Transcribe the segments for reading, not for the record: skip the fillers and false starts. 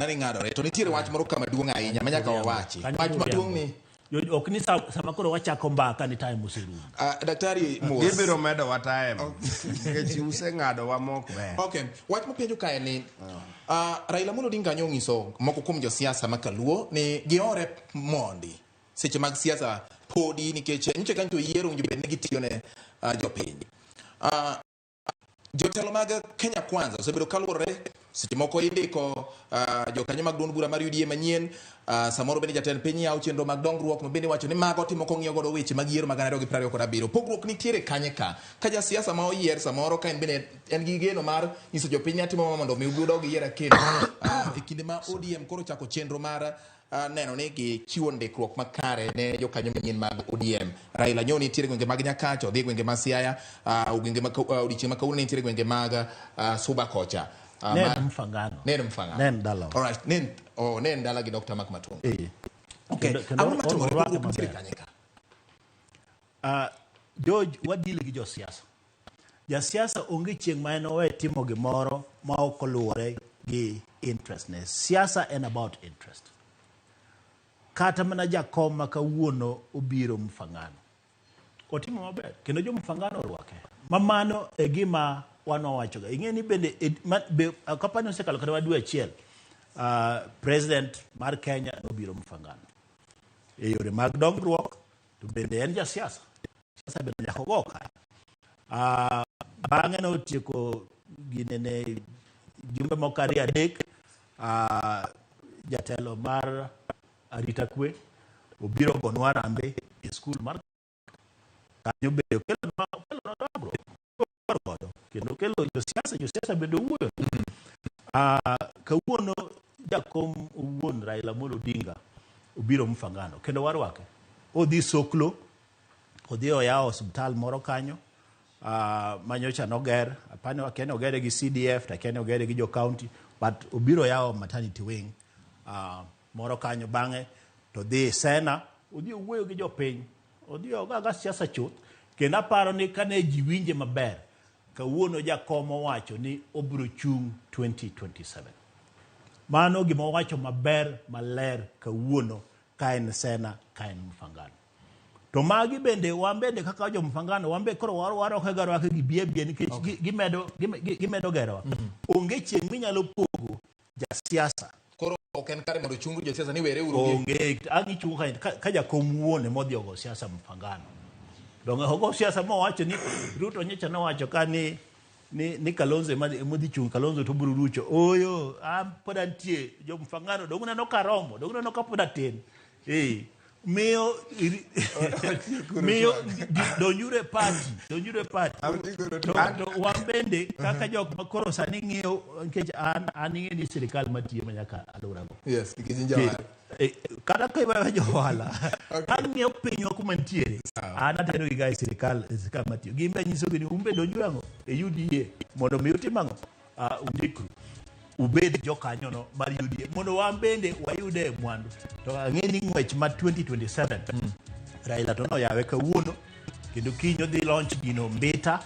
Nani ng'adore to nitiere wach moro kama duong' ahinya ma nyaka wawachi. Kanyo Wach maduong' ni Ok ni sama koro wachako mbaka ni time oserumo. Daktari Mos. Gibiro medowa time nikech useng'adowa mok ber. Okay, wach mopenjo kae ni Raila Amolo Odinga nyo onyiso moko kuom josiasa ma Kaluo ni giore mondi seche mag siasa podi nikech nyocha kanyo to yiero owinjo bed ni gitiyo ne jopiny. Jotelo mag Kenya Kwanza osebedo kaluorore seche moko indiko jokanyo mag duond bura mar UDA manyien samoro bende jatend piny yawo chenro mag dongruok ma bende iwacho ni mago timo kong'iyo godo weche mag yiero mag 2027. Pogruok nitiere kanye ka? Ka jasiasa ma oyier samoro ka en bende en gi geno mar nyiso jopiny ni atimo ma mondo mi udog yiera kendo e kinde ma ODM koro chako chenro mar neno ni gichiwo ndikruok makare ne jokanyo manyien mag ODM. Raila nyo nitiere gwenge mag Nyakacha, odhi e gwenge mag Siaya, gwenge ma odiechieng' ma kawuono nitiere gwenge mag Suba kocha. Ne en Mfangano. Ne en Mfangano. Ne en dalawa. All right, ne en, oh, ne en dala gi Dr. Mark Matunga. Eh. Okay. Kendo Ang'o matimore? orwake Pogruok nitiere maber. kanye ka? George, wadili gi josiasa. Jasiasa onge chieng' ma en owe timo gimoro ma ok oluwore gi interest ne. Siasa en about interest. Kata mana jakom ma kawuono obiro Mfangano. Otimo maber kendo jo Mfangano orwake. Ma mano e gima wan wawachoga. Ing'e ni bende e, ma, be, kapani osekalo kata dwe achiel, president mar Kenya nobiro Mfangano. E yore mag dongruok to bende en jasiasa. Siasa bende nyaka ogo ka. Bang'e notieko ginene jumbe moko ariyo adek, jatelo mar arita kwe obiro gonwa harambee e skul mar kanyo be okelonwa okelonwa dongruok godo kendo okelo josiasa josiasa bende owuoyo. Kawuono jakom owuon Raila Amolo Odinga obiro Mfangano kendo warwake. Odhi Soklo, odhi oyawo osiptal moro kanyo manyocha noger, apani akia ni ogere gi CDF to akia ni ogere gi jo county, but obiro yawo maternity wing moro kanyo bang'e to dhi Sena, odhi owuoyo gi jopiny, odhi ogaga siasa chuth kendo aparo ni kane ji winje maber kawuono jakom owacho ni obiro chung' 2027. Mano gima owacho maber maler kawuono ka en Sena ka en Mfangano. To magi bende wan bende kaka jo Mfangano wan be koro warwake ga rwake gi bie bie nikech gimedo gimedo gerowa. Onge chieng' minyalo pogo jasiasa. Koro ok en kare mondo ochung josiasa ni were uru gi Onge ang' ichung ka jakom wuon ema odhi ogo siasa Mfangano. Donge ogo siasa mowacho ni Ruto nyocha nowacho ka ni Kalonzo ema odhi chung' Kalonzo to obiro rucho. Ooyo, an pod antie jo Mfangano dong uneno ka romo, dong uneno ka pod atin. Eh, miyo miyo donjuru e party, donjuru e party. To wan bende kaka jok ma koro sani ng'iyo nikech an ing'e ni sirikal matiyo ma nyaka alworago. Yes, nikech in jawar. Kata ka iweyo jo ohala, ang'iyo pinywa kuma nitiere, an atero gi ga e sirikal matiyo. Gin be anyisogi ni un be donjuru ang'o e UDA mondo mi utim ang'o? Undikru. Ubed jokanyono mar UDA mondo wan bende wayude mwandu. To ang'e ni ng'wech ma 2027 Raila to noyawe kawuono kendo kiny odhi launch gino Mbita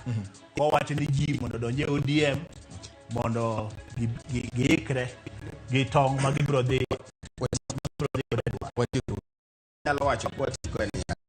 kowacho ni ji mondo odonj e ODM mondo giikre gi tong' ma gibiro dhi Nyalo wacho